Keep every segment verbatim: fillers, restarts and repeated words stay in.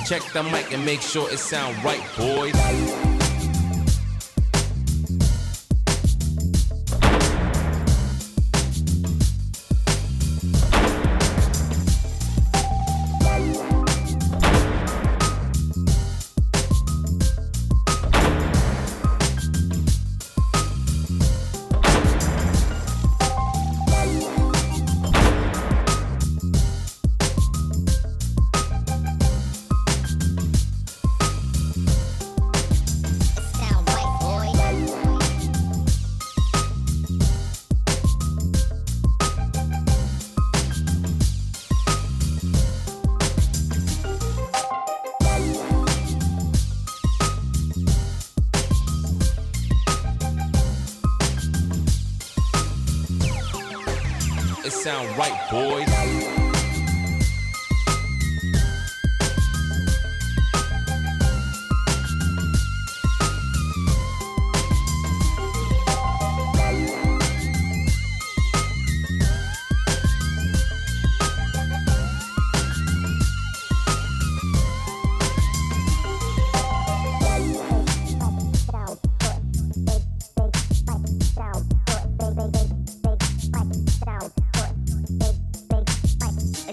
Check the mic and make sure it sound right, boys. It sound right, boys.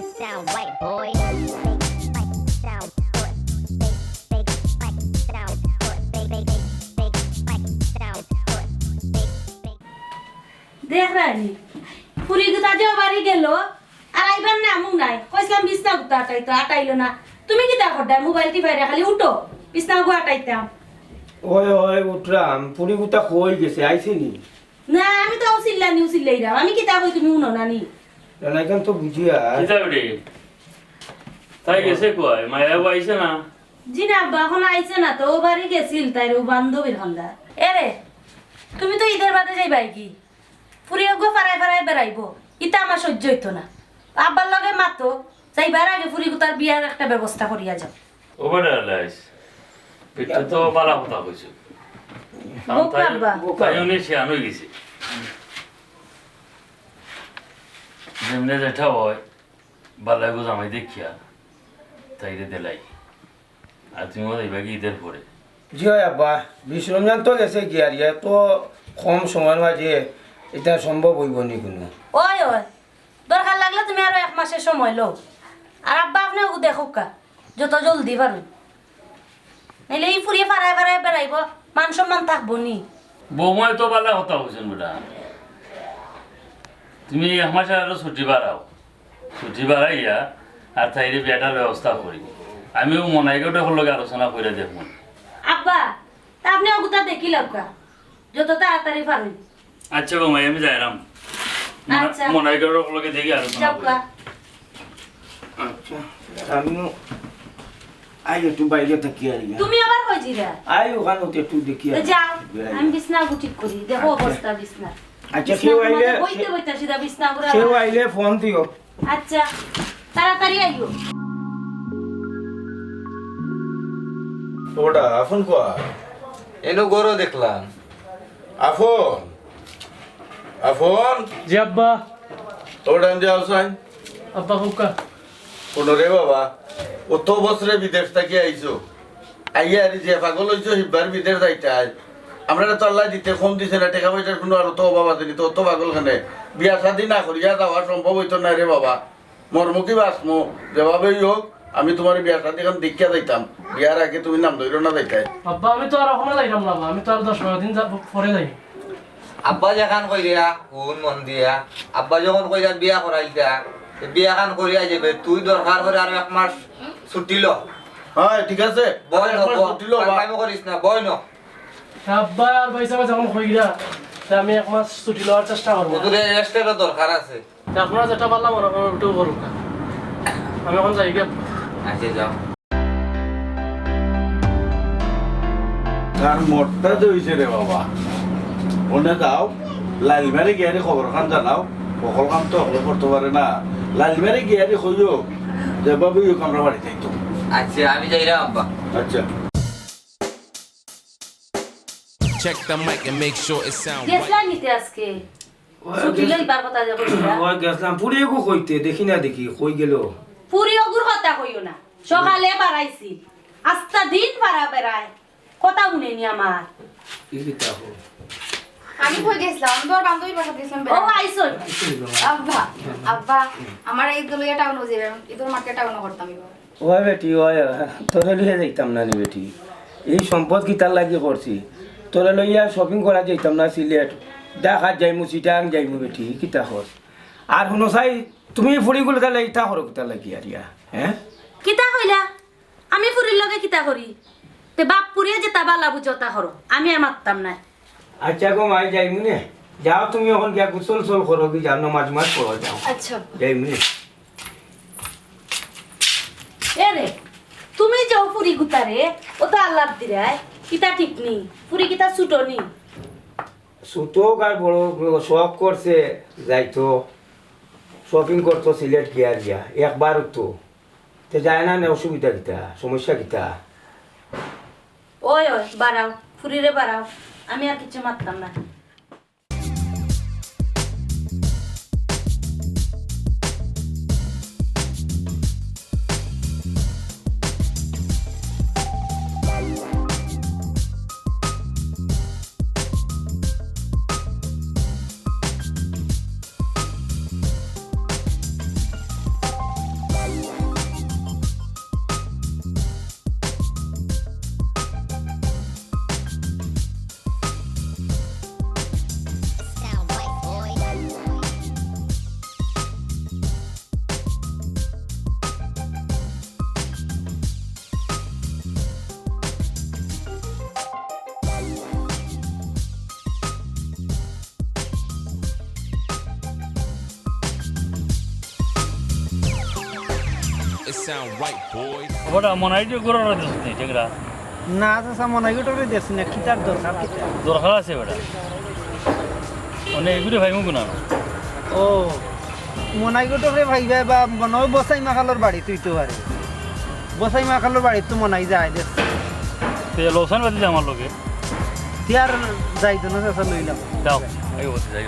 It sound right, boy. দেখ রানী, ফুরি গুতা যে বাড়ি গেল, আর আইবার নামও নাই। কইছিলাম বিছনা গুতা আটাইতো, আটাইলো না। তুমি কিতা করতায়? মোবাইল টিপাইরা খালি উঠো, বিছনা গু আটাইতাম। ওই, ওই, উঠরাম। ফুরি গুতা কই গেছে, আইছে নি? না, আমি তো চিল্লানিউ চিল্লাইরাম। আমি কিতা কই তুমি হুনো না নি? না, না, ইখান তো বুঝিয়ার। কিতা বেটি? তাই গেছে কই? মায়া আইছে না? জি না আব্বা, অখন আইছে না তো, অউ বাড়ি গেছিল তাইর অউ বান্ধবীর হন্দা। এরে, তুমি তো ইদর বাদে যাইবায়গি। ফুরি অগু ফারায় ফারায় বেড়াইবো, ইতা আমার সইজ্য অইতো না। আব্বার লগে মাতো, যাইবার আগে ফুরি গুতার বিয়ার একটা ব্যবস্থা করিয়া যাও। ও বেটা আলাইস, ইটা তো বালা কথা কইছো। বোকা আব্বা। তাই উনি শিয়ান অই গেছে। যেমনে যেটা অয়, বালা এগু জামাই দেখিয়া তাইরে দেলাই। আর তুমিও যাইবাগি ইদর পরে। জি অয় আব্বা, বিশ রমজান তো গেছে গিয়া, আর ইয়া তো কম সময়র মাঝে ইটা সম্ভব অইবো নি কুনু। অয়, অয়, দরকার লাগলে তুমি আরো এক মাসের সময় লও। আর আব্বা আপনে অগু দেখউক্কা, যত জলদি পারইন। নাইলে ই ফুরিয়ে ফারায় ফারায় বেড়াইবো, মান সম্মান থাকবো নি। বৌমায় তো বালা কথা কইছইন বেটা। তুমি এক মাসের আরো ছুটি বাড়াও। ছুটি বাড়াইয়া আর তাইরে বিয়াটার ব্যবস্থা করি। আমি অউ মনাইগর হকলর লগে আলোচনা করিয়া দেখমু। আব্বা, তা আপনে অগুতা দেখিলাউক্কা, যত তাড়াতাড়ি পারইন। আচ্ছা বৌমা, আমি যাইরাম। মনা-, আচ্ছা। মনাইগর হকলর লগে দেখি আলোচনা করি। যাউক্কা। আচ্ছা, আমিও আই একটু বাইরে থাকি আর ইয়া। তুমি আবার কই যিরায়? আই অখান অতে একটু দেখি আর যাও, বেড়াই। আমি বিছনা গু ঠিক করি, দেখো আচ্ছা। অবস্থা বিছনা। আচ্ছা, বিছনা কেউ আইলে, বইতে বইতে সিধা বিছনা গুড়া কেউ আইলে ফোন দিও। আচ্ছা, তাড়াতাড়ি আইও। ওটা আফন কই? এনো গরো দেখলাম। আফন, আফন। জি আব্বা। ওটা আনতে আওসাইন। আব্বা হুকা। হুনো রে বাবা, অত বছরে বিদেশ থাকি আইছো। আইয়া আরি যে পাগল অইছো, হিব্বার বিদেশ যাইতায়। আমরারে তো আল্লায় দিতে কম দিছে না, টেকা পয়সার কুনু আর অত অভাব আছে নি, তো অত পাগল কেনে? বিয়া শাদি না করিয়া যাওয়া সম্ভব অইতো নায় রে বাবা। মরমু কি বাঁচমু, যেভাবেই অউক, আমি তুমার বিয়া শাদিখান দেখিয়া যাইতাম। বিয়ার আগে তুমি নাম ধরিও না যাইতায়। আব্বা, আমি তো আর অখনো যাইরাম না, আব্বা। আমি তো আর দশ বারো দিন যা-, পরে যাইমু। আব্বা যেখান কইরা, হুন মন দিয়া। আব্বা যখন কইরা বিয়া করাইতা, তে বিয়াখান করিয়া যাইবে। তুই দরকার অইলে আরো এক মাস ছুটি ল। অয়, ঠিক আছে। বয় আরো ন, এক মাস ব-, ছুটি ল, বা- পাগলামি করিস না, বয় ন। আব্বা আর ভাইসাবে যখন কইরা, তে আমি এক মাস ছুটি লওয়ার চেষ্টা করমু। তোর রেস্টেরও দরকার আছে। তে আপনারা যেটা পারলা মনো করইন, অটাউ করউক্কা। আমি অখন যাইগি। আচ্ছা, যাও। তার মতটা যে অইছে রে বাবা, অনে যাও, লাইলমারে গিয়া রে খবরখান জানাও, হকলখান তো হকলে করতো পারে না। লাইলমারে গিয়া রে কইও, যেভাবেই অউক আমরা বাড়িত আইতো। আচ্ছা, আমি যাইরাম আব্বা। আচ্ছা। Check the mic and make sure it sound right. গেছলা নি তে আজকে? ওই ছুটি গেছ-, লইবার কথা যে কইছিলা। ওই গেছলাম, ফুরি অগু কইতে, দেখি না দেখি, কই গেল? ফুরি অগুর কথা কইও না। সকালে বারাইছি, আস্তা দিন বারা বেড়ায়, কথা হুনেনি আমার। ই কিতা কও? আমি কই গেছিলাম? আমি তো আমার বান্ধবীর বাসাত গেছিলাম ও বেড়াইতে। আইছইন। আব্বা, আব্বা, আমার এই দলইয়া টাউনো যাইবে, ঈদর মার্কেট টাউনো করতাম এবার। ওই বেটি, ওই, তোরে লইয়া যাইতাম না নি বেটি। এই সম্পদ কিতার লাগি করছি? তোরে লইয়া শপিং করা যাইতাম না সিলেট? ঢাকাত যাইমু, চিটাং যাইমু বেটি, কিতা কর? আর হুনো চাই, তুমি ফুড়িগুলো তাইলে ইতা করো কিতার লাগি আর ইয়া, হ্যাঁ? কিতা কইলা? আমি ফুড়ির লগে কিতা করি? তে বাপ ফুড়িয়ে যেতা বালা বুঝো তা করো, আমি আর মাততাম নায়। আচ্ছা গো মাই, যাইমু নে। যাও তুমি অখন গিয়া গোসল-টোসল করো, কি যাও নমাজ-উমাজ পড়ো, যাও। আচ্ছা। যাইমু নে। এ রে, তুমি যে ও ফুড়ি গুতারে, ও তো আল্লাহ দিরায়, কিতা ঠিক নি? ফুড়ি কিতা ছুটো নি? ছুটো আর বড় শখ করছে, যাইতো শপিং করতো সিলেট গিয়া গিয়া, একবার তো। তে যায় না নে, অসুবিধা কিতা? সমস্যা কিতা? ওই, ওই, বাড়াও, ফুড়িরে বাড়াও, আমি আর কিচ্ছু মাততাম না। ওটা মনাইটে ঘুরানো দিস নি, ঠিক না? না, চাচা, মনাইগুটারে দিস না, কিতার দরকার, কিতার? দরকার আছে বেটা। মানে, এগুলো ভাই মুখ না। ও, মনাইগুটারে ভাই, ভাই, বা মনে হয় বসাই মাখালোর বাড়ি, তুই তো পারে। বসাই মাখালোর বাড়ি তো মনাই যায়, দেখ। তে লোকসান বাদ দিলে আমার লগে। তুই আর যাই তো না, চাচা, লইলাম। যাও, এই বসে যাই।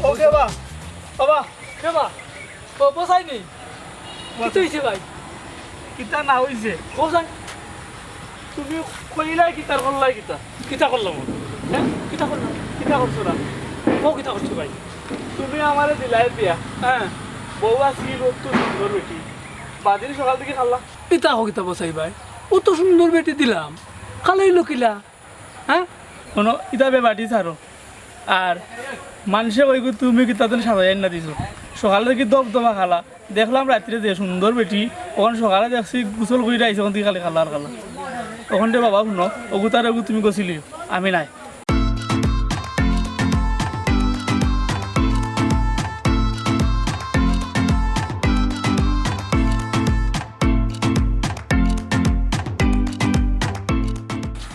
ও কে বা? বাবা, কে বা? ও, বসাই নি? কিতা অইছে ভাই? কিতা না অইছে? বসাই। তুমি কইলাই কিতা, করলাই কিতা? কিতা করলাম? হ্যাঁ? কিতা করলাম? কিতা করছো না? ও কিতা করছো ভাই? তুমি আমারে দিলাই বিয়া। হ্যাঁ। বউ আছিল, অত সুন্দর বেটি। বাদিন সকাল থাকি খাল্লা। ইতা হো কিতা বসাই ভাই? অত সুন্দর বেটি দিলাম। খালাইলো কিলা? হ্যাঁ? হুনো, ইতা বে বাটি ছাড়ো। আর মানষে কইবো তুমি কিতা তুমি সাজাই আইনা দিছো। সকালে দেখি দপদপা খালা। দেখলাম রাত্রে যে সুন্দর বেটি, অখন সকালে দেখছি গোসল করিয়া আইছে, অখন থাকি খালি খালা আর খালা। অখন রে বাবা হুনো, অগুতার অগু তুমি গছিলিও, আমি নায়।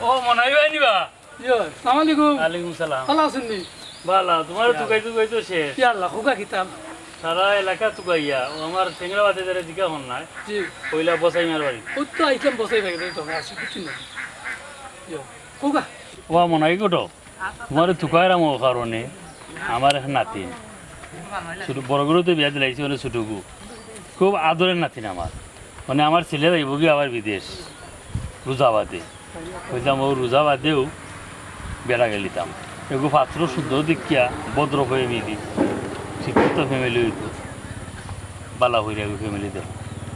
ও, মনাই ভাই নি বা? জি, আসসালামু আলাইকুম। ওয়ালাইকুম সালাম। ভালা আছইন নি? ভালা, তুমারে তুকাইতে তুকাইতে শেষ। ইয়া আল্লাহ, কউক্কা কিতা? সারা এলাকা তুকাইয়া, ও আমার টেংরা বাদে যারে জিকা হন নাই। জি। কইলা বসাই মার বাড়ি। ওই তো আইসলাম বসাই ভাই, এই তো আছি, বুঝছইন না? জি, কউক্কা। ওয়া মনাই গো, তুমারে তুকাইরাম অউ কারণে, আমার এক নাতিন। ছুটু, বড় গরুতে বিয়া দিলাইছি, মানে ছুটুগু। খুব আদরের নাতিন আমার। মানে আমার ছেলে যাইবো গি আবার বিদেশ, রোজা বাদে। কইতাম অউ রোজা বাদেউ বেড়া গেলিতাম। এগু পাত্র সুন্দর দেখিয়া, ভদ্র family, শিক্ষিত family অইতো। বালা কইরা এগু family দেখো।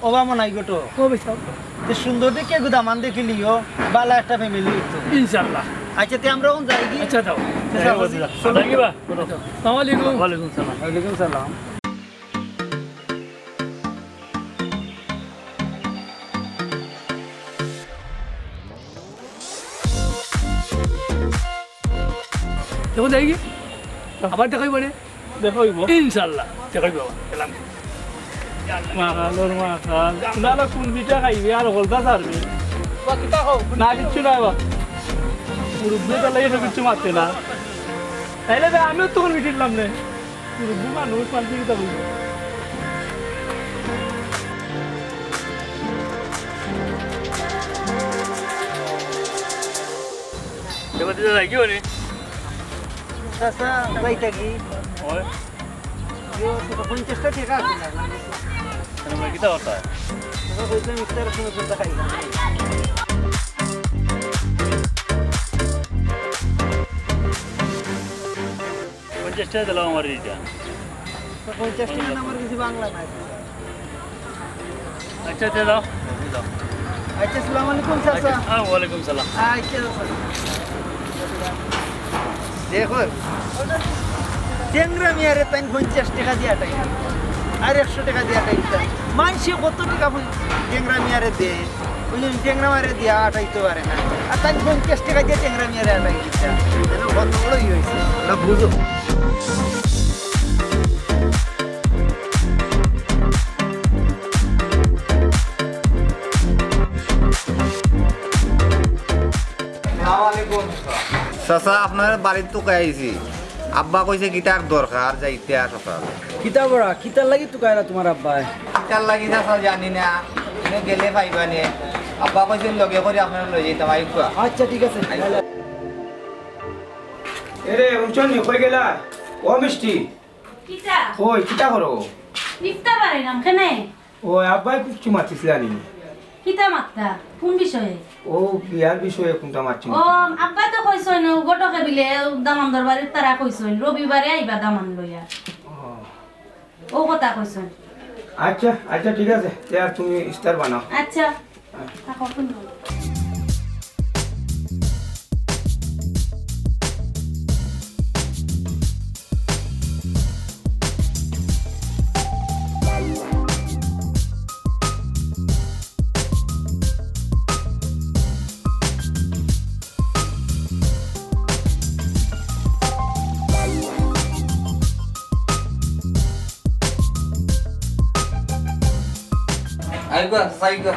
ও বা মনাই গো তো। ও ভাই সাহেব। তে সুন্দর দেখিয়া এগু দামান দেখিলিও, বালা একটা family অইতো। ইনশাআল্লাহ। আচ্ছা, তে আমরা অখন যাইগি? আচ্ছা, যাও। তে যাও, যাও, যাও। চলো। যাইগি বা? আসসালামু আলাইকুম। ওয়ালাইকুম সালাম। ওয়ালাইকুম সালাম। অখন যাইগি? আবার দেখা অইবো নে? দেখা অইবো। ইনশাআল্লাহ, দেখা অইবো আবার। গেলাম। মাখালর মাখাল। না, না, কুন পিঠা খাইবে আর হকলতা ছাড়বে। বা, কিতা খাও? না, কিচ্ছু নাই বা। মুরব্বি তার লাগি তো কিচ্ছু মাতে না। তাইলে ভাই আমিও তখন মিটিলাম নে। মুরব্বি মানুষ মানতে কিতা বলবো? এবার দিতে যাই কি হনি? চাচা, যাইতা কি? ওই। এ, সেটা পঞ্চাশটা টাকা আছে না? কেন ভাই, কিতা কথা? তোরা কইছিলাম ইফতারের সময় তোরা খাইবা। পঞ্চাশ টাকা দিলাম আমার এইটা। তো পঞ্চাশ টাকা আমার কিছু বাংলা নাই। আচ্ছা, আচ্ছা, দাও, দাও। আচ্ছা, আসসালামু আলাইকুম, চাচা। আচ্ছা, আ, ওয়ালাইকুম সালাম। আচ্ছা, চাচা। দেখো, টেংরা মিয়ারে তাইন পঞ্চাশ টাকা দিয়া আটাই, আর একশো টাকা দিয়া আটাই দিতা। মানষে কত টাকা পয়-, টেংরা মিয়ারে দে, ওই জন্য টেংরা মিয়ারে দিয়া আটাইতে পারে না। আর তাইন পঞ্চাশ টাকা দিয়া টেংরা মিয়ারে আটাই দিতা। যেন কত বড়ই হয়েছে, ওরা বুঝো। চাচা, আপনার বাড়িত তো আইছি। আব্বা কইছে, "কিতা এক দরকার, যাইতে আ সকাল।" কিতা বড়া, কিতার লাগি তুকাইরা তোমার আব্বায়? কিতার লাগি চাচা জানি না, এনে গেলে পাইবা নে। আব্বা কইছে, "লগে করি আপনারে লই যাইতাম, আইবা।" আচ্ছা, ঠিক আছে। এরে, উঠছো নি, কই গেলা? ও মিষ্টি। কিতা? ওই, কিতা করো? ইফতার বানাইলাম, কেনে? ওই, আব্বায় কিচ্ছু মাতিছিলা নি? কিতা মাততা? কোন বিষয়ে? ও, বিয়ার বিষয়ে কোনটা মাতছি ও, না? আব্বায় তো কইছইন, ও ঘটকে বিলে দামান্দর বাড়ির তারা কইছইন, রবিবারে আইবা দামান লইয়া। ও। ও কথা কইছইন। আচ্ছা, আচ্ছা, ঠিক আছে। তে আর তুমি ইফতার বানাও। আচ্ছা। থাকো, কোন আইবা, চাচা, আইবা।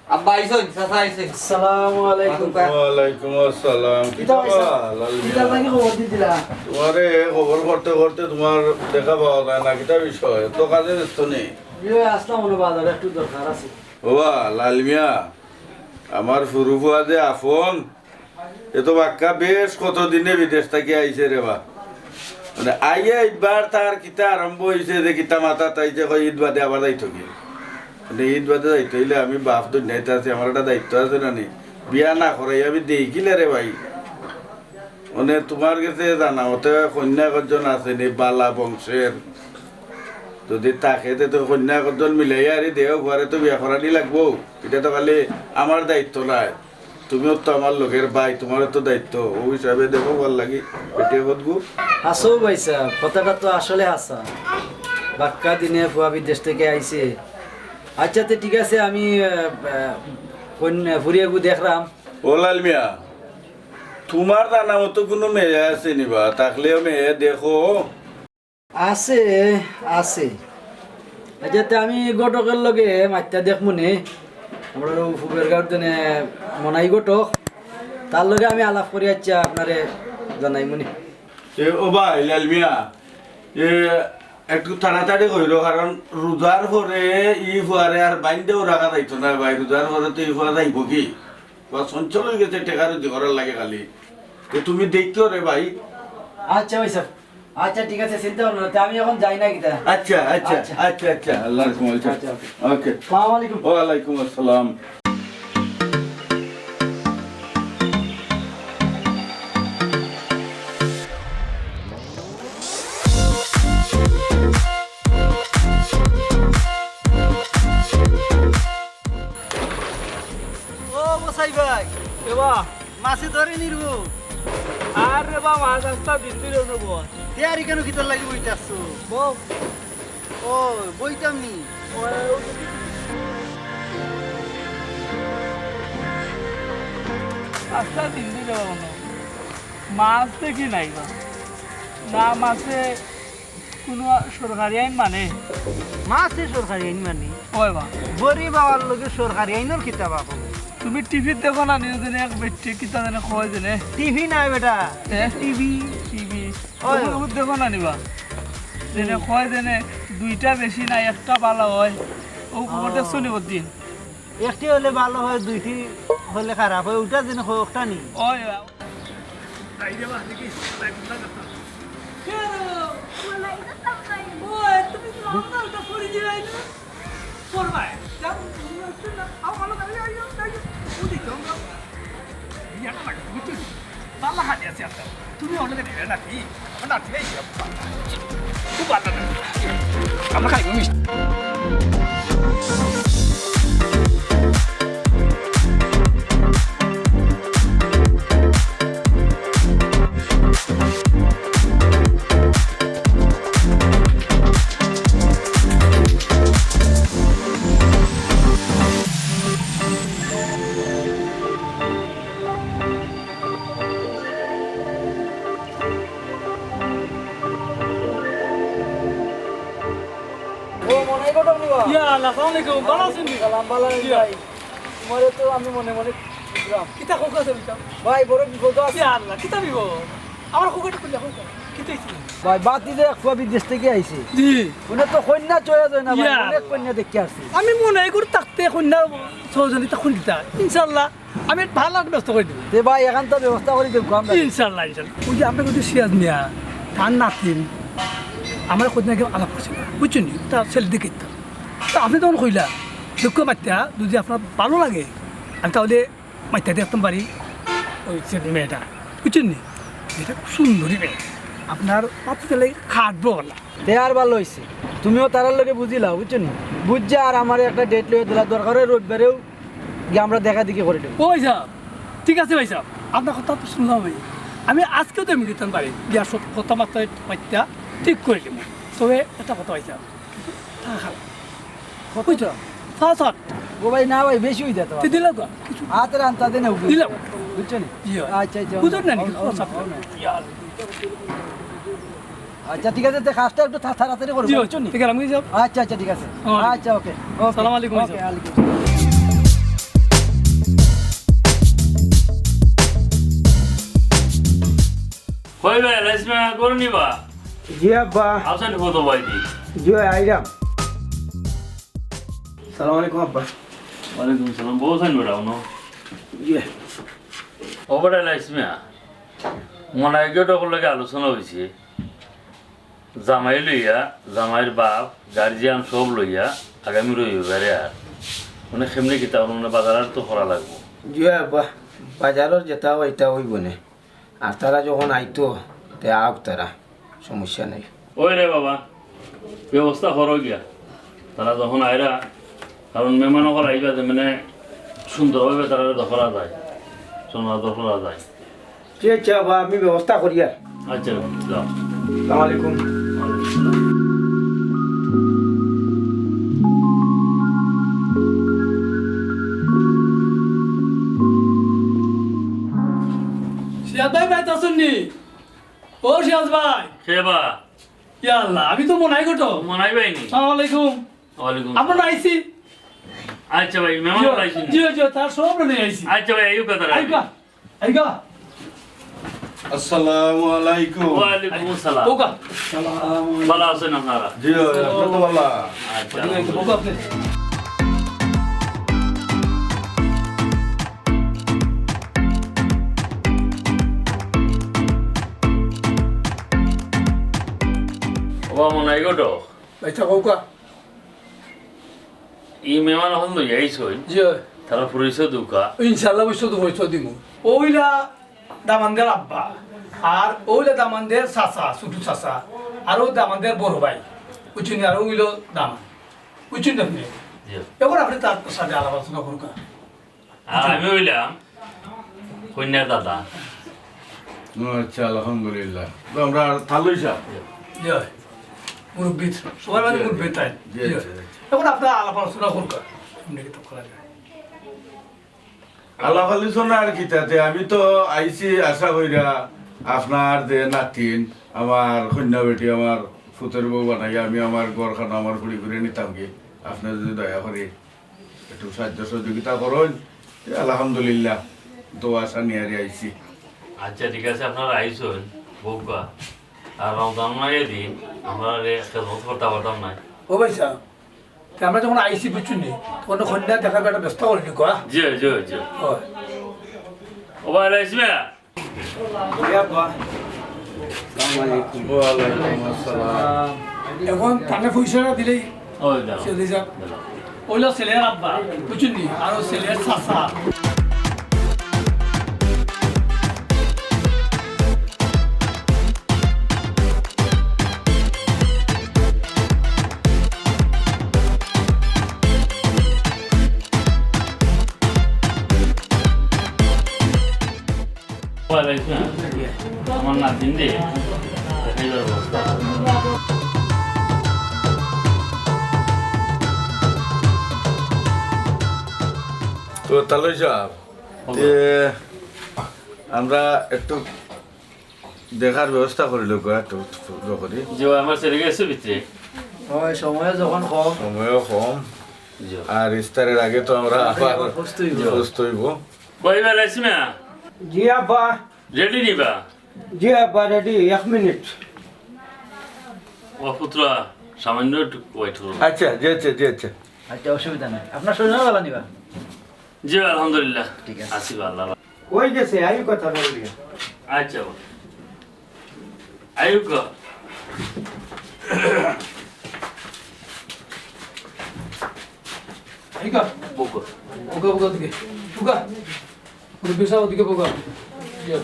আব্বা আইছইন, চাচা আইছইন। আসসালামু আলাইকুম। আব্বা। ওয়ালাইকুম আসসালাম। কিতা কিতা হইছে? বা, লাল মিয়া? কিতা লাগি খবর দিছিলা? তোমারে খবর করতে করতে তোমার দেখা পাওয়া যায় না, কিতা বিষয়? তো কাজে ব্যস্ত নি? ইয়ে, আসলাম অনো বাজারে, একটু দরকার আছে। ওবা, লাল মিয়া, আমার ফুরু ফুয়া যে আফন, এ তো বাক্কা বেশ কতদিনে বিদেশ থাকি আইছে রে বা। মানে, আইয়া একবার তার কিতা আরম্ভ হইছে যে কিতা মাথাত আইছে, কয়, "ঈদ বাদে আবার যাইতো কি?" মানে, ঈদ বাদে যাইতো হইলে আমি বাপ দুনিয়াইত আছি, আমার একটা দায়িত্ব আছে না নি? বিয়া না করাই আমি দেই কিলা রে ভাই? মানে, তোমার গেছে জানা মতে কন্যা একজন আছে নি, বালা বংশের? যদি থাকে, তে তো কন্যা একজন মিলাইয়া আরি দেও, ঘরে তো বিয়া করানি লাগবো। এটা তো খালি আমার দায়িত্ব নায়। তুমিও তো আমার লগের ভাই, তোমারও তো দায়িত্ব, ও হিসাবে দেখো, ভালা লাগি, বেটিয়ে কতগু। হাছাউ ভাইসাব, কথাটা তো আসলে হাছা। বাক্কা দিনে ফুয়া বিদেশ থাকি আইছে। আচ্ছা, তে ঠিক আছে, আমি, আহ, আহ, কইন-, ফুরিয়াগু দেখরাম। ও লাল মিয়া, তোমার জানা মতো কুনু মেয়ে আছে নি বা? থাকলেও মেয়ে দেখো। আছে, আছে। আচ্ছা, তে আমি ঘটকের লগে মাতিয়া দেখমুনে, আমরার অউ ফুবের গাউর দেনে মনাই ঘটক, তার লগে আমি আলাপ করি, আচ্ছা, আপনারে জানাইমুনে। এ, ও ভাই, লাল মিয়া, এ, একটু তাড়াতাড়ি কইরো, কারণ রোজার পরে ই ফুয়ারে আর বাইন্দেও রাখা যাইতো না ভাই, রোজার পরে তো ই ফুয়া যাইবো কি? বা চঞ্চল হয়ে গেছে, টেকা রুজি করার লাগে খালি। তো তুমি দেখিও রে ভাই। আচ্ছা ভাইসাব, আচ্ছা, ঠিক আছে, চিন্তা করো না। তে আমি এখন যাই না কিতা? আচ্ছা, আচ্ছা, আচ্ছা। আচ্ছা, আচ্ছা, আল্লাহর কমাল। আচ্ছা, ওকে। ওকে। আসসালামু আলাইকুম। ওয়ালাইকুম আসসালাম। ও মশাই ভাই, এ বা, মাছে ধরে নিরবো। আর রে বা, মাছ আস্তা দিন ধরে নেবো। তে আর ইখানো কিতার লাগি বইতে আসছো? বউ। ও, বইতাম নি। আস্তা দিন ধরে নেবো। মাছ দেখি নাই বা। না মাছে কুনু সরকারি আইন মানে? মাছে সরকারি আইন মানে? ওই বা। গরিব আওয়ার লগে সরকারি আইনর কিতা বা? তুমি টিভিত দেখো না নি, যেনে এক বেটি কিতা যেনে কয় যেনে। টিভি নাই বেটা, এ? টিভি। টিভি। ওই। তুমি দেখো না নিবা। যেনে কয় যেনে দুইটা বেশি না, একটা ভালা অয়। ও খবর ও। দেখছো নি ওদিন? একটি অইলে ভালা অয়, দুইটি অইলে খারাপ অয়, ওটা যেনে কয় ওটা নি। ওই। তুমি অনেক দিলে নাকি? আমার নাতি এই খুব ভালো লাগে। আমরা খাই মিষ্টি। ও, মনাই ঘটক নি বা? ইয়া আল্লাহ, আসসালামু আলাইকুম। ভালা আছইন নি? সালাম, ভালা আছইন ইয়া। ভাই? তোমারে তো আমি মনে মনে খুঁজলাম। কিতা খবর আছে বেটা? ভাই, বড় বিপদ আছে। ইয়া আল্লাহ, কিতা বিপদ? আমার খবরটা খুললে খবর। কিতা অইছে? ভাই, বাতি যে এক ফুয়া বিদেশ থাকি আইছে। জি। উনি তো কইন্যা চয়া যায় না ভাই, ইয়া। অনেক কইন্যা দেখি আসছে। আমি মনে করি থাকতে কইন্যা সহযোগিতা করি দিতা। ইনশাআল্লাহ। আমি ভালা ব্যবস্থা করি দিমু। তে ভাই, এখন তো ব্যবস্থা করি দেবো আমরা। ইনশাআল্লাহ, ইনশাআল্লাহ। ওই যে আমরা কিন্তু সিরাজ মিয়া, তার নাতিন, আমরা কদিন আগে আলাপ করছি না, বুঝছেন নি? তা ছেলে দেখে দিতাম। তা আপনি তখন কইলা, দেখো বাচ্চা, যদি আপনার ভালা লাগে, আমি তাহলে বাচ্চা দেখতাম পারি, ওই ছেলে মেয়েটা, বুঝছেন নি? এটা খুব সুন্দরী মেয়ে, আপনার বাপ ছেলে খাটবো না। তে আর ভালা অইছে, তুমিও তারার লগে বুঝিলাও, বুঝছো নি? বুঝছে আর আমারে একটা ডেট লইয়া দিলা, দরকার অয় রবিবারেউ গিয়া আমরা দেখা দেখি করি দেবো। ওই সাব, ঠিক আছে ভাই সাব, আপনার কথা তো শুনলাম আমি। আমি আজকেউ তো মিটিং বাড়ি গিয়া সব কথাবার্তা মাতিয়া ঠিক করি দেবো। তবে একটা কথা ভাই সাব, তা খারাপ। বুঝছো? সাত সাত। ও ভাই, না ভাই, বেশি অই যাইতো। তুই দিলাম তো? কিছু হাতের আন্তাজে নেও। দিলাম। বুঝছো নি? জি হয়। আচ্ছা, আচ্ছা। বুঝুন না নি? ও, ও, ও, ও, আচ্ছা, ঠিক আছে, তে কাজটা একটু তা-, তাড়াতাড়ি করবে, জি, বুঝছো নি? ঠিক আছে, আমি যাও। আচ্ছা, আচ্ছা, ঠিক আছে। হ্যাঁ। আচ্ছা, ওকে, ওকে। সালাম আলাইকুম, ওকে, স্যার। আলাইকুম সালাম। কই ভাই, লাইসমা করনি বা? জি আব্বা। আছেন কত ভাই দি? জি ভাই, আইরাম। সালাম আলাইকুম আব্বা। ওয়ালাইকুম সালাম। বউ আছেন বেটা, অনো? জি। ও বেটা লাইসমা, মনাই ঘটকর লগে আলোচনা অইছে। জামাই লইয়া, জামাইর বাপ, গার্জিয়ান সব লইয়া আগামী রবিবারে আর মানে কেমনে কিতা অনো, মানে বাজার আর তো করা লাগবো। জি আব্বা, বাজারর যেটা অয় ইটা অইবো নে। আর তারা যখন আইতো, তে আউক তারা, সমস্যা নাই। ওই রে বাবা, ব্যবস্থা করো গিয়া। তারা যখন আইরা, কারণ মেহমান অকল আইবা যে মানে সুন্দরভাবে তারা দখলা যায়, সোনা দখলা যায়। জি আচ্ছা, আব্বা, আমি ব্যবস্থা করিয়ার। আচ্ছা, যাও। আসসালামু আলাইকুম। সিরাজ ভাই, বাড়িত আছইন নি? ও সিরাজ ভাই। কে বা? ইয়া আল্লাহ, আমি তো মনাই ঘটক। মনাই ভাই নি? আসসালামু আলাইকুম। ওয়ালাইকুম আসসালাম। আমরা আইছি। আচ্ছা ভাই, মেহমান জি, আইছেন? জি, জি, তারা সব লইয়া আইছি। আচ্ছা ভাই, আইউক্কা তারা। আইউক্কা। আইউক্কা। আসসালামু আলাইকুম। ওয়ালাইকুম আসসালাম। ওকা। ভালা আছইন আপনারা? জি, আপনি তো ভালা। আচ্ছা। ওকা আপনি। ও মনাই ঘটক। আচ্ছা, ওকা। ই মেহমান অকল লইয়া আইছইন। জি অয়। তারার পরিচয় দেউক্কা। ইনশাআল্লাহ, অবশ্য তো পরিচয় দিমু। অউ অইলা দামান্দর আব্বা, আর অউ অইলা দামান্দর চাচা, ছুটু চাচা, আর অউ দামান্দর বড় ভাই, বুঝছইন নি? আর অউ অইলো দামান্দ, বুঝছইন নি আপনে? জি। এখন আপনে তার সাথে আলাপ আলোচনা করউক্কা। আর আমি অইলাম কইন্যার দাদা। আচ্ছা, আলহামদুলিল্লাহ। তো আমরা আর থাল লইছা? জি। মুরব্বির, সবার মাঝে জি, মুরব্বির তাই। জি, জি। জি, জি। এখন আপনারা আলাপ আলোচনা করউক্কা। এমনি কি তো করা যায়? আলাপ আলোচনা আর কিতা তে, আমি তো আইছি আশা কইরা আপনার যে নাতিন, আমার কইন্যা বেটি, আমার পুতর বউ বানাইয়া আমি আমার ঘরখান আমার ফুড়ি করি নিতাম কি, আপনে যদি দয়া করি একটু সাহায্য সহযোগিতা করইন, আলহামদুলিল্লাহ, দোয়া আশা নিয়ারি আইছি। আচ্ছা, ঠিক আছে, আপনারা আইছইন, বউকা। আর রমজান মাসের দিন আমরা রে খেদমত করতে পারতাম না। ও ভাই সাহেব, তে আমরা যখন আইছি, বুঝছইন নি, তখন কন্যা দেখা বেটা ব্যস্ত করলি, কয়া? জি, জি, জি। ও। ও ভাই, আইছি না? ওয়ালাইকুম আসসালাম। এখন তানে পয়সাটা দিলেই ওই দাও। চলে যাক। ওইলো ছেলের আব্বা, বুঝছইন নি? আর ও ছেলের চাচা। ওয়ালাইকুম। আমার নাতিন রে, দেখাইবার ব্যবস্থা। তো তালই সাহেব, এ, আমরা একটু দেখার ব্যবস্থা করিল গো, একটু করি। যে আমার ছেলে গেছে ভিতরে। ওই সময় যখন কম। সময়ও কম। জি। আর ইফতারের আগে তো আমরা আবার আবার সুস্থ হইব। সুস্থ হইব। কই বেলাইছি না? জি আব্বা। রেডি নিবা? জি আব্বা, রেডি, এক মিনিট। ও পুত্রা, সামান্য একটু ওয়েট করো। আচ্ছা, জি আচ্ছা, জি আচ্ছা। আচ্ছা, অসুবিধা নাই। আপনার শরীর ভালো নিবা? জি, আলহামদুলিল্লাহ। ঠিক আছে। আছি ভালো। ওই গেছে, আইও কথা বলি। আচ্ছা, বাবা। আইও গো। আইও গো। বউকা। বউকা, বউকা দিকে। বউকা। মুরব্বি সাহেব, ওদিকে বউকা। ইয়া।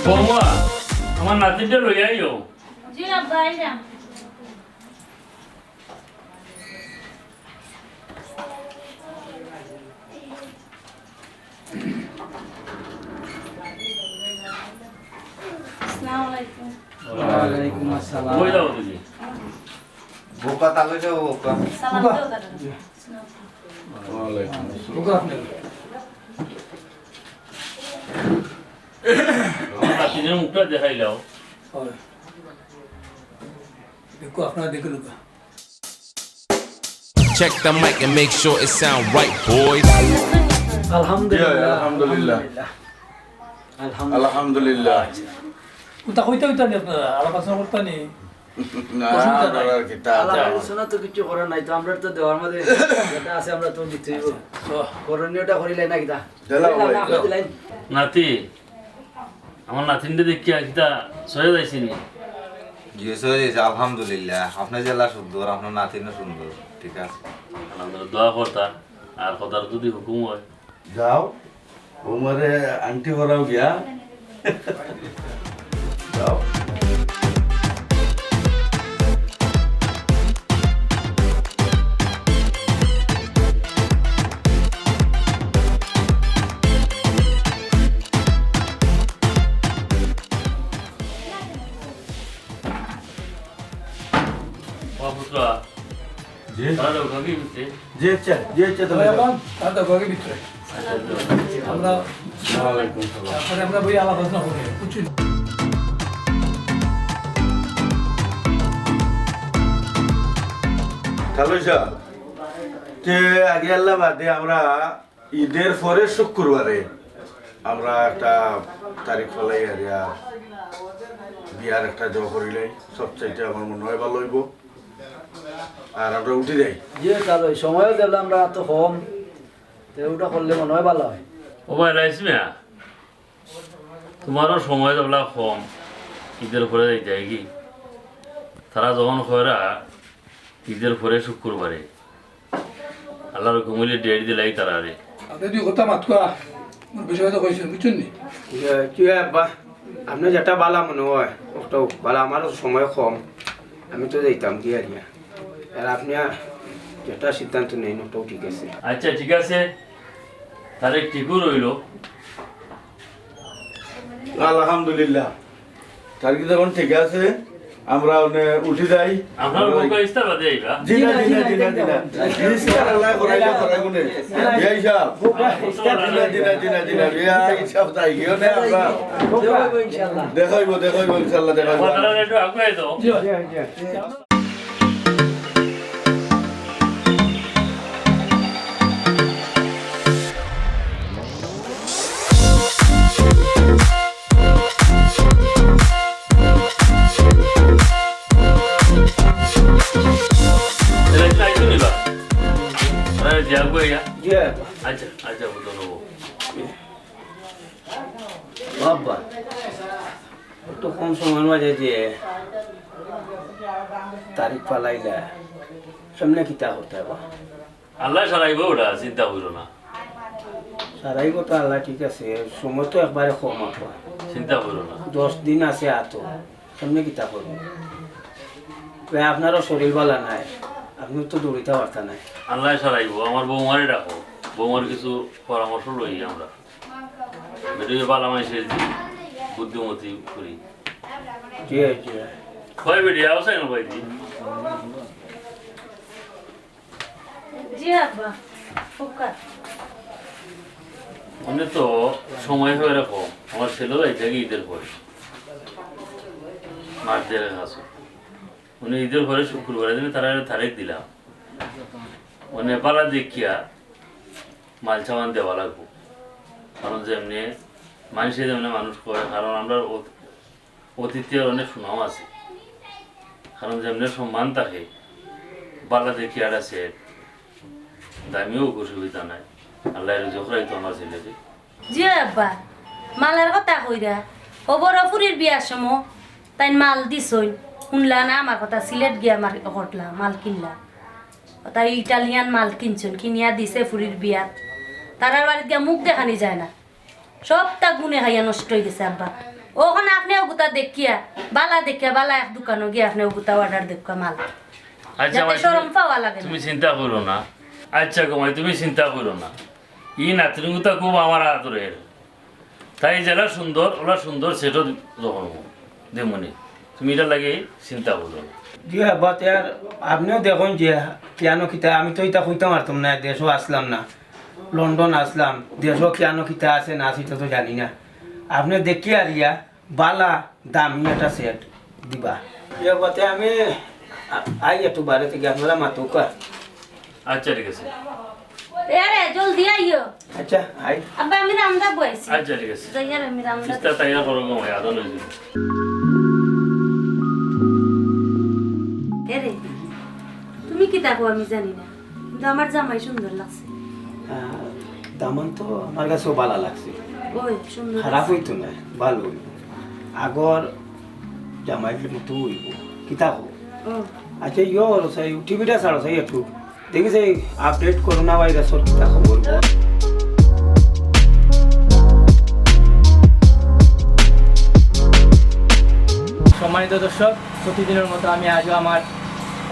বৌমা, আমার নাতিটা লইয়া আইও। জি আব্বা, আইলাম। আসসালামু আলাইকুম। ওয়ালাইকুম আসসালাম। কই যাও তুমি? বউকা, তালই যাও, বউকা। সালাম দাও তারা। ওয়ালাইকুম আসসালাম। বউকা, আপনি। আমার নাতিনের মুখটা দেখাইলাও। হয়। দেখো, আপনারা দেখে নেবা। Check the mic and make sure it sound right, boys. আলহামদুলিল্লাহ, জি, আলহামদুলিল্লাহ। আলহামদুলিল্লাহ। আলহামদুলিল্লাহ। ওটা কইতে কইতে নি আপনারা, আলাপ আলোচনা করতে নি? না, অসুবিধা নাই। আমরা আর কি তা আলাপ আলোচনা তো কিছু করার নাই, তো আমরা তো দেওয়ার মধ্যে যেটা আছে আমরা তো দিতেই হইব। আচ্ছা, তো করণীয়টা করিলাই না কিতা? দিলাম, দিলাম, ভাই। আপনি দিলেন। নাতি, আমার নাতিনটা দেখিয়া কিতা সয়ে যাইছিনি? জি, সয়ে যাইছে, আলহামদুলিল্লাহ। আপনি যেলা সুন্দর, আপনার নাতিনও সুন্দর, ঠিক আছে? আলহামদুলিল্লাহ, দোয়া করতা, আর কথার যদি হুকুম হয়। যাও, উমারে আংটি করাও গিয়া। যাও। ও পুত্র, জি। তারা ওখানে গেছে। জি, আচ্ছা, জি, আচ্ছা, তাহলে এখন তারা ওখানে ভিতরে। আমরা, ওয়ালাইকুম সালাম। তারপরে আমরা বই আলাপ আলোচনা করি, বুঝছেন? তালই সাহেব, তে আগে আল্লাহ বাদে আমরা ঈদের পরে শুক্রবারে আমরা একটা তারিখ ফালাই আর ইয়া বিয়ার একটা জো করিলাই, সবচাইতে আমার মনে হয় ভালো হইব। আর আমরা উঠি যাই। জি, তাহলে ওই সময়ও দিলে আমরা তো কম, তো ওটা করলে মনে হয় ভালো হয়। ও ভাই, রাইস মিয়া, তোমারও সময় দিবলা কম, ঈদের পরে যাই যায়গি। তারা যখন কয়রা ঈদের পরে শুক্রবারে, আল্লাহর হুকুম অইলে ডেট দিলাই তারারে। আপনি দুই কথা মাত কয়া, মোর বিষয়ে তো কইছেন, বুঝছেন নি? কি হয়, কি হয় আব্বা? আপনি যেটা বালা মনে হয়, ওটাও বালা, আমারও সময় কম, আমি তো যাইতাম কি আর ইয়া। আর আপনি আর যেটা সিদ্ধান্ত নেন, ওটাও ঠিক আছে। আচ্ছা, ঠিক আছে, তারিখ ঠিকও রইল। আলহামদুলিল্লাহ, তারিখ যখন ঠিক আছে, আমরা অনে উঠি যাই। আপনার বউকে ইস্তার বাদে আইবা? জি না, জি না, জি না, জি না। ইস্তার আল্লাহ করাইলে করাইবো নে। বিয়াই সাহেব। জি না, জি না, জি না, জি না। বিয়াই সাহেব তাই গিয়ে নে আমরা। দেখা অইবো, দেখা অইবো ইনশাআল্লাহ, দেখা অইবো। আপনারা একটু আগুয়াই দাও। এটা একটু আইসো নিবা। আরে, যে আগুয়াইয়া। জি, আব্বা। আচ্ছা, আচ্ছা, বুঝো নেবো। বাবা, তো কম সময় মাঝে যে তারিখ ফালাইলা, সামনে কিতা করতে হবে? আল্লাহ সারাইবো ওটা, চিন্তা করিও না। সারাইবো তো আল্লাহ, ঠিক আছে, সময় তো একবারে কম আছে। চিন্তা করিও না। দশ দিন আছে আতো, সামনে কিতা করবো? ভাই, আপনারও শরীর ভালা নাই, আপনি তো দৌড়িতে পারতা নাই। আল্লাহ সারাইবো, আমার বৌমারে ডাকো, বৌমার কিছু পরামর্শ লই আমরা। বেটি ভালা মানুষের বুদ্ধিমতী করি। জি, জি। কয় বেটি, আও চাই না ভাই জি? জি আব্বা, ফুকা। উনি তো সময় হয় এরকম, আমার ছেলে যাইতে গিয়ে ঈদের পরে। মার দেড় কাছে। উনি ঈদের পরে শুক্রবারে দিনে তারা তারিখ দিলাম। উনি পালা দেখিয়া মাল সামান দেওয়া লাগবো। কারণ যেমনি মানুষে যেমনি মানুষ করে, কারণ আমরা অত-, অতীতের অনেক সুনাম আছে। কারণ যেমনি সম্মান থাকে, বালা দেখি আর আছে, দামিও অসুবিধা নাই। আল্লাহ রুজি করাই তো আমার ছেলেকে। জি আব্বা, মালার কথা কইরা, ও বড় ফুরির বিয়ার সময় তাই মাল দিছইন, শুনলা না আমার কথা, সিলেট গিয়া আমার ঘটলা, মাল কিনলা। তাই ইটালিয়ান মাল কিনছইন, কিনিয়া দিছে ফুরির বিয়াত। তারার বাড়িত গিয়া মুখ দেখানি যায় না, সবটা গুনে খাইয়া নষ্ট হয়ে গেছে আব্বা। ওখানে আপনি ওগুতা দেখিয়া, বালা দেখিয়া, বালা এক দোকানো গিয়া আপনি ওগুতা অর্ডার দেখিয়া মাল। আচ্ছা যাতে ভাই, শরম তুমি, পাওয়া লাগে না। তুমি চিন্তা করো না। আচ্ছা গো মাই, তুমি চিন্তা করো না। ই নাতনিগুতা খুব আমার আদরের। তাই যেলা সুন্দর, ওলা সুন্দর সেটও যখন দেমনি। তুমি এটা লাগে চিন্তা করো না। জি আব্বা, তে আর আপনিও দেখুন যে কেন কিতা, আমি তো এটা কইতাম পারতাম না, দেশও আসলাম না, লন্ডন আসলাম, দেশও কেন কিতা আছে না আছে এটা তো জানি না। আপনি দেখি আর ইয়া বালা দামি একটা সেট দিবা। ইয়া বাতে আমি আ-, আই একটু বাইরে থেকে আপনারা মাতুকা। আচ্ছা, ঠিক আছে। এ রে, জলদি আইও। আচ্ছা, আই। আব্বা, আমি রান্দা বইছি। আচ্ছা, ঠিক আছে। যাই আর আমি রান্দা বিস্তার তৈয়ার করো গো, আদা লই যাবো। এ রে, তুমি কিতা কও আমি জানি না, কিন্তু আমার জামাই সুন্দর লাগছে। আহ, দামান তো আমার কাছেও ভালা লাগছে। ওই, সুন্দর খারাপ লাগছে। হইতো না, ভালো হইতো। আগর জামাইর মতো হইব। কিতা কও? ও। আচ্ছা, ইয়ো করো চাই, টিভিটা ছাড়ো চাই একটু। দেখি চাই আপডেট করোনা ভাইরাসর কিতা খবর গো? সম্মানিত দর্শক, প্রতিদিনের মতো আমি আজও আমার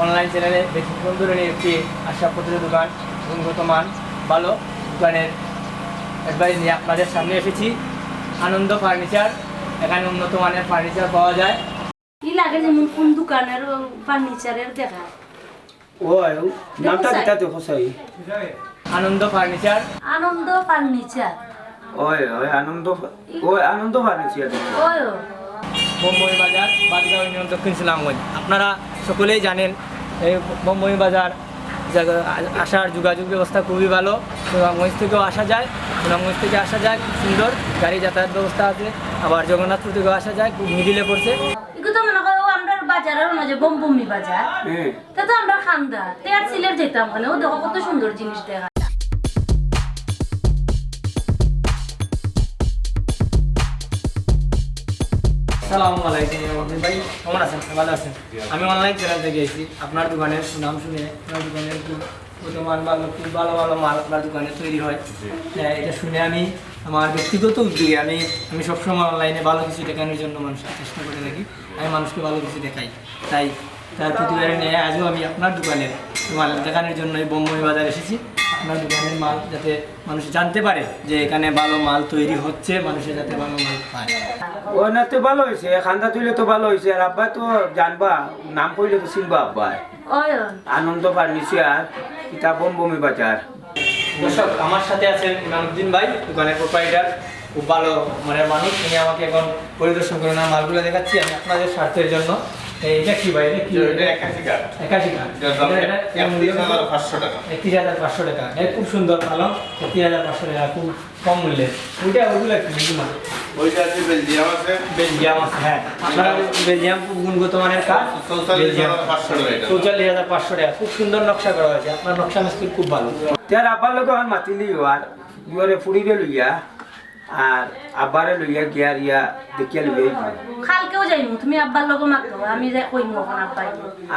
অনলাইন চ্যানেলে ব্যতিক্রম ধরনের একটি আসবাবপত্রের দোকান, গুণগত মান ভালো দোকানের অ্যাডভাইস নিয়ে আপনাদের সামনে এসেছি। আনন্দ ফার্নিচার, এখানে উন্নত মানের ফার্নিচার পাওয়া যায়। ই লাগে যেমন কোন দোকানের ফার্নিচারের দেখা। ও, আয়ো। দেখো নামটা চাই। কিতা দেখো চাই? আনন্দ ফার্নিচার। আনন্দ ফার্নিচার। ওই, ওই, আনন্দ ফা-, ওই, আনন্দ ফার্নিচার দেখো। ওই, ওই। বোম্বই বাজার, বাদগাঁও ইউনিয়ন, দক্ষিণ সুনামগঞ্জ। আপনারা সকলেই জানেন, এই বোম্বই বাজার জায়গা, আ-, আসার যোগাযোগ ব্যবস্থা খুবই ভালো। সুনামগঞ্জ থেকেও আসা যায়, সুনামগঞ্জ থেকে আসা যায় খুব সুন্দর, গাড়ি যাতায়াত ব্যবস্থা আছে। আবার জগন্নাথপুর থেকেও আসা যায়, খুব মিডিলে পড়ছে। এগুলো তো মনে হয় ও আমরার বাজারের মাঝে বোমবুমি বাজার। হুম। তা তো আমরা খান্দা, তে আর সিলেট যেতাম কেনে? ও দেখো কত সুন্দর জিনিস দেখা। আসসালামু আলাইকুম, রহমান ভাই, কেমন আছেন? ভালো আছেন? জি, আমি অনলাইন চ্যানেল থেকে এসেছি। আপনার দোকানের সুনাম শুনে, আপনার দোকানের খুব গুণগত মান ভালো, খুব ভালো ভালো মাল আপনার দোকানে তৈরি হয়। জি। হ্যাঁ, এটা শুনে আমি আমার ব্যক্তিগত উদ্যোগে আমি, আমি সবসময় অনলাইনে ভালো কিছু দেখানোর জন্য মানুষকে চেষ্টা করে থাকি। আমি মানুষকে ভালো কিছু দেখাই, তাই তার প্রতিবারের ন্যায় আজও আমি আপনার দোকানের মাল দেখানোর জন্য এই বোম্বই বাজার এসেছি। আপনার দোকানের মাল যাতে মানুষ জানতে পারে যে এখানে ভালো মাল তৈরি হচ্ছে, মানুষে যাতে ভালো মাল পায়। ও না তো ভালো হইছে, খান্দা তুলে তো ভালো হইছে। আর আব্বা তো জানবা, নাম কইলে তো চিনবা আব্বা। ওই, ওই। আনন্দ ফার্নিচার, কিতা বমবমি বাজার। দর্শক, আমার সাথে আছেন ইমামউদ্দিন ভাই, দোকানের প্রোপ্রাইটার। খুব ভালো মানে মানুষ, উনি আমাকে এখন পরিদর্শন করে না মালগুলো দেখাচ্ছি আমি আপনাদের স্বার্থের জন্য। এই, এটা কি ভাই? এটা কি? এটা একাশি কাঠ। একাশি কাঠ। এটার দাম এটা, এটা, এটা মূল্য একত্রিশ হাজার পাঁচশো টাকা। একত্রিশ হাজার পাঁচশো টাকা। এটা খুব সুন্দর পালং, একত্রিশ হাজার পাঁচশো টাকা, খুব কম মূল্যে। ওইটা, ওগুলো কি? এগুলো? ওইটা আছে, বেলজিয়াম আছে। বেলজিয়াম আছে, হ্যাঁ। আপনারা বেলজিয়াম গুণগত মানের কাজ। চৌচল্লিশ হাজার পাঁচশো টাকা এটা। চৌচল্লিশ হাজার পাঁচশো টাকা। খুব সুন্দর নকশা করা হয়েছে। আপনার নকশা মিস্ত্রি খুব ভালো। তে আর আব্বার লগে আমার মাতিলি আর ইউরে ফুড়িরে লইয়া আর আব্বারে লইয়া গিয়া রিয়া দেখিয়া লইয়া আইবো। কালকেও যাইমু, তুমি আব্বার লগে মাতো, আমি যাই কইমু এখন আব্বাই।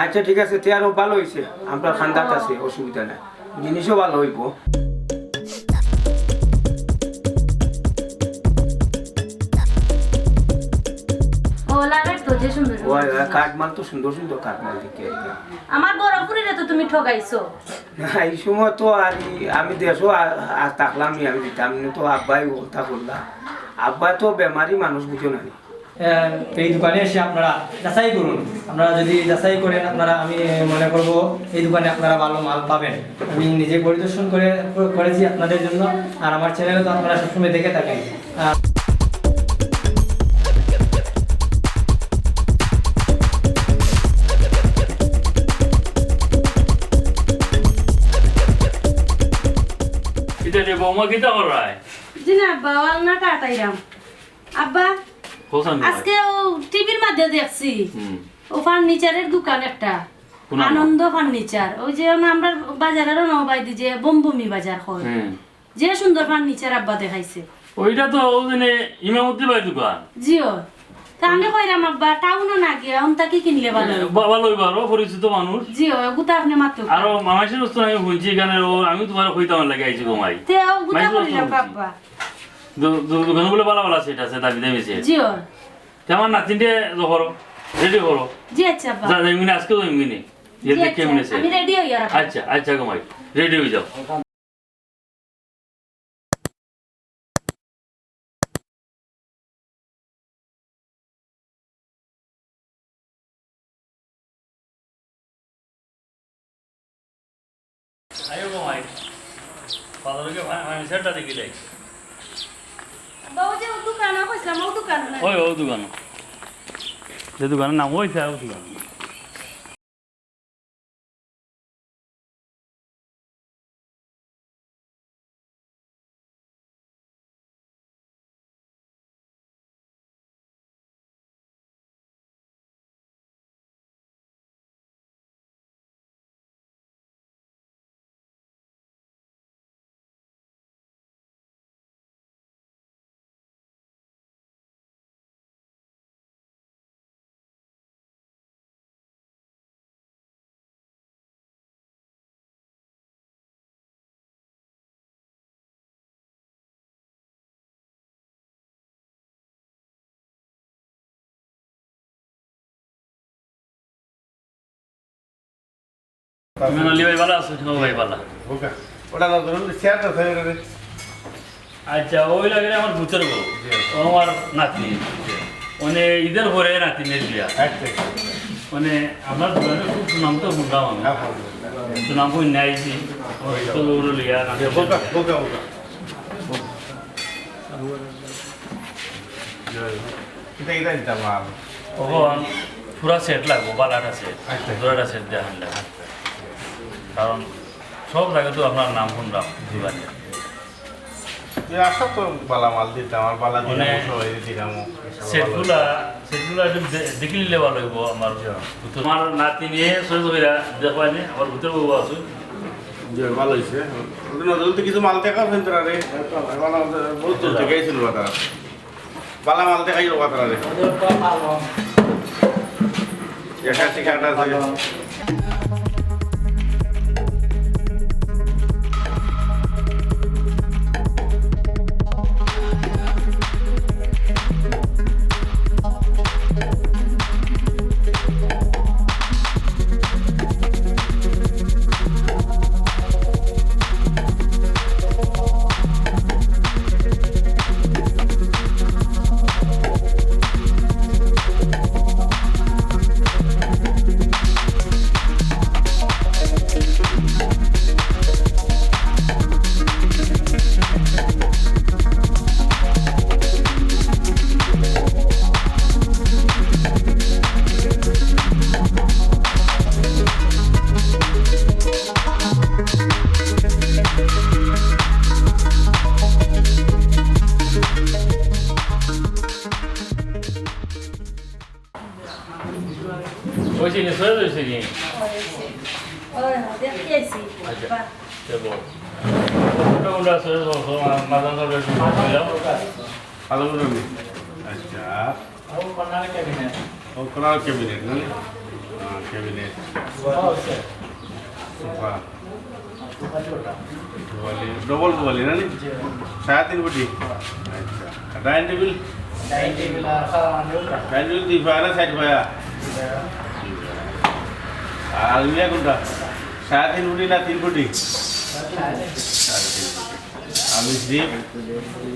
আচ্ছা, ঠিক আছে, তে আরো ভালো হইছে, আমরা খান্দাত আছে, অসুবিধা নাই, জিনিসও ভালো হইবো। ও, লাগার তো যে সুন্দর সুন্দর। ওই, ওই, কাঠমাল তো সুন্দর সুন্দর কাঠমাল দেখি আইবো। আমার বড় ফুড়িরে তো তুমি ঠগাইছো। না, এই সময় তো আর ই-, আমি দেশও আ-, আর থাকলাম নি, আমি দিতাম নি, তো আব্বাই ওটা করলা। আব্বা তো বেমারি মানুষ, বুঝো না নি। আহ, এই দোকানে এসে আপনারা যাচাই করুন। আপনারা যদি যাচাই করেন, আপনারা, আমি মনে করব এই দোকানে আপনারা ভালো মাল পাবেন। আমি নিজে পরিদর্শন করে, করেছি আপনাদের জন্য, আর আমার চ্যানেলে তো আপনারা সবসময় দেখে থাকেন। আহ, কিতা রে বৌমা, কিতা কররায়? জি না আব্বা, আলনা কাটাইরাম। আব্বা, আজকে ও টিভির মধ্যে দেখছি, হুম। ও ফার্নিচারের দোকান একটা, কোন আনন্দ? আনন্দ ফার্নিচার। ওই যে আমরা বাজারেরও নবাই দি যে বমবমি বাজার হয়। হুম। যে সুন্দর ফার্নিচার আব্বা দেখাইছে। ওইটা তো ওই দিনে ইমামতি ভাইর দোকান। জি ও। তা আমি কইরাম আব্বা, টাউনো না গিয়া অন থাকি কিনলে ভালো অইবো। বা-, ভালো অইবো, আরো পরিচিত মানুষ। জি ও, গুতা আপনি মাত্র। আরো মানুষের দোস্ত আমি শুনছি এখানে, ও, আমি তোমার কইতাম লাগে আইছি ঘুমাই। তে ও গুতা মাইজুর করিলাম শুনছি। আব্বা। দো-, দো-, দোকানগুলো ভালা ভালা সেট আছে, দামি দামি সেট। জি ও। তে আমার নাতিনরে ইয়ে করো, রেডি করো। জি আচ্ছা আব্বা। যা, যাইমুনি, আজকে যাইমুনি। জি ইয়ে দেখে আচ্ছা, এমনি সেট। আমি রেডি হই আর আব্বা। আচ্ছা, আচ্ছা ঘুমাই, রেডি হয়ে যাও। আইও গো মাই, বাজারে গিয়া ফার্নিচারটা দেখি লাই। বাবু যে ও দোকান, কইছিলাম ও দোকান না। ওই, ও দোকান। যে দোকানের নাম ওই স্যার, ও দোকান। তুমি আলী ভাই ভালা আছো? হ্যাঁ ভাই ভালা। ওটা না ধরুন, চেয়ারটা ধরে ধরে। আচ্ছা, ওই লাগে আমার পুতের বউ। জি। ও আমার নাতি। জি। মানে ঈদের পরে নাতি নিয়ে বিয়া। আচ্ছা। মানে আমার দোকানে খুব সুনাম তো শুনলাম আমি। আলহামদুলিল্লাহ। সুনাম কই নাই জি। ওই তো লৌড় লিয়া নাতি। বোকা, বোকা, বোকা। এটা, এটা দিতাম আর। ওখান পুরা সেট লাগবো, বালাটা সেট। আচ্ছা। জোড়াটা সেট দেওয়া হইলে। কারণ সব জায়গা তো আপনার নাম শুনলাম দোকানে। এই আশা তো বালা মাল দিতাম, আর বালা দিলাম, মানে সবাই দিলাম। সেটগুলা, সেটগুলা একটু দে-, দেখি নিলে ভালো হইবো আমার। জি। তোমার নাতি নিয়ে সহ্য কইরা দেখবানি, আমার ভিতরে বউ আছে। জি, ভালো হইছে। ওদের নজরুল তো কিছু মাল দেখা হইতো না রে। ভালো, ভালো, বহুত দূর থেকে আইছিল কথা। বালা মাল দেখাই লোক আপনারে। একাশি কাঠ আছে। আচ্ছা, বাহ। চলো। কোনটা কোনটা আছে? বলো, বলো, মা-, মাথা ধরে একটু বলে যাও। ভালো করে নি। আচ্ছা। ও কর্নার ক্যাবিনেট। ও কর্নার ক্যাবিনেট, না? হ্যাঁ, ক্যাবিনেট। সোফা আছে। সোফা। সোফা ছোটা। দুয়ালি, ডাবল দুয়ালি, না? জি। সাড়ে তিন ফুটি? আচ্ছা। আর ডাইনিং টেবিল? ডাইনিং টেবিল আর সাদা মার্বেল ওটা। ডাইনিং টেবিল দুই পায়া না চার পায়া? দুই পায়া। আর আলমিরা কোনটা? সাড়ে তিন ফুটি না তিন ফুটি? সাড়ে তিন ফুটি। সাড়ে তিন ফুটি। আর মিসরিপ?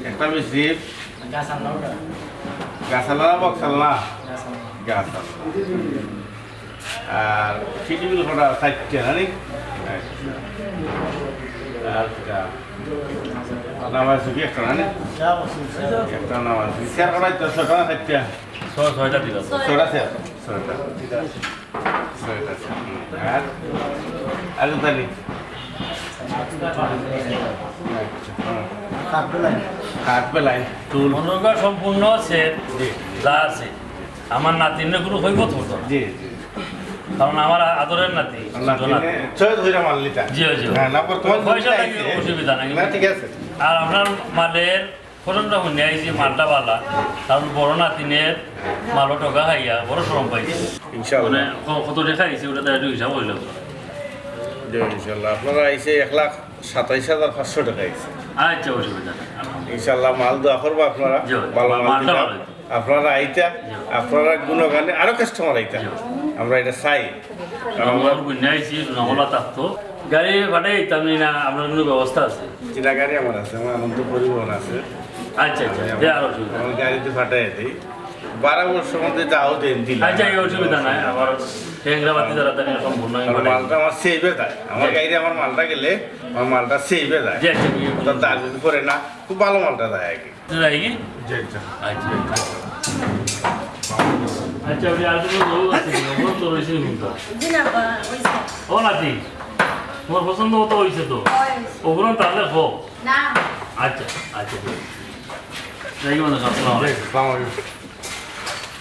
একটা মিসরিপ? গাছালা ওটা। গাছালা না বক্সালা? গাছালা। গাছালা। আর সিটি বিল কটা? চারটে, না নি? আচ্ছা। আর এটা নামাজ কি একটা, না নি? একটা নামাজ। চেয়ার কটা? তো ছয়টা না চারটে? ছয়, ছয়টা দিলাম। ছয়টা চেয়ার? ছয়টা। ছয়টা চেয়ার। হুম। আর? আর কোনটা নি? আচ্ছা, হুম। কাঠ বেলাই। কাঠ বেলাই, টুল। মনোজ্ঞা সম্পূর্ণ সেট জি। যা আছে। আমার নাতিনে কোনো ক্ষয়ক্ষতি করতো না। জি, জি। কারণ আমার আ-, আদরের নাতি, ছোট নাতি। নাতিনে চয়েস হইরা মাল নিতা। জি, জি। হ্যাঁ, না, বর্তমান পয়সা যুগে লাগলে আইছে। অসুবিধা নাই। না, ঠিক আছে। আর আপনার মালের প্রশংসা শুনে আইছি, মালটা ভালা। কারণ বড় নাতিনের মালও ঠগা খাইয়া বড় শরম পাইছি। ইনশাআল্লাহ। মানে, ক-, কত টাকা আইছে, ওটা তো একটু হিসাব হইল। জি, ইনশাআল্লাহ। আপনারা আইছে এক লাখ সাতাইশ হাজার পাঁচশো টাকা আইছে। আচ্ছা, অসুবিধা নাই। ইনশাআল্লাহ, মাল দোয়া করবো আপনারা। জি, ভালো মা-, মাল মালটা দিবা। ভালো। আপনারা আইতা, জি। আপনারা গুণগানে আরো কাস্টমার আইতা। জি। আমরা এটা চাই। কারণ আমরা আমার গুণ আইছি, নমলা থাকতো। গাড়ি পাঠাই দিতাম নি না, আপনার কোনো ব্যবস্থা আছে? চিনা গাড়ি আমার আছে, আমার আনন্দ পরিবহন আছে। আচ্ছা, আচ্ছা, আমি দে, আর অসুবিধা নাই। আমার গাড়িতে পাঠাই দেই। বারো বছর মধ্যে যাও দেন দিলা। আচ্ছা, এই অসুবিধা নাই, আমার টেংরা বাতি যারা তারা সম্পূর্ণ আমি কারণ পাঠাই দিই। মালটা আমার সেভে যায়, আমার জি। গাড়িতে আমার মালটা গেলে আমার মালটা সেভে যায়। জি, আচ্ছা, ঠিক আছে। ওটা দাগ উগ পড়ে না, খুব ভালো মালটা যায় আর কি। যাই কি? জি, জি। আচ্ছা, আচ্ছা। আচ্ছা, ওই আর কোনো লোক আছে কি? ওগুলো তো রয়েছে কোনটা? জি না, বা-, ওই স্যার। ও নাতি, তোমার পছন্দ মতো হয়েছে তো? হয়, হয়েছে। ওগুলো তাহলে হোক। না। আচ্ছা, আচ্ছা, ঠিক আছে। যাই কি মানে, আসসালামু আলাইকুম। জি, আসসালামু আলাইকুম।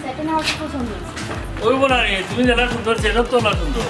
সেটা না হয়তো পছন্দ হয়েছে। ওই বলা রে, তুমি যেটা সুন্দর, সেটা তো না সুন্দর।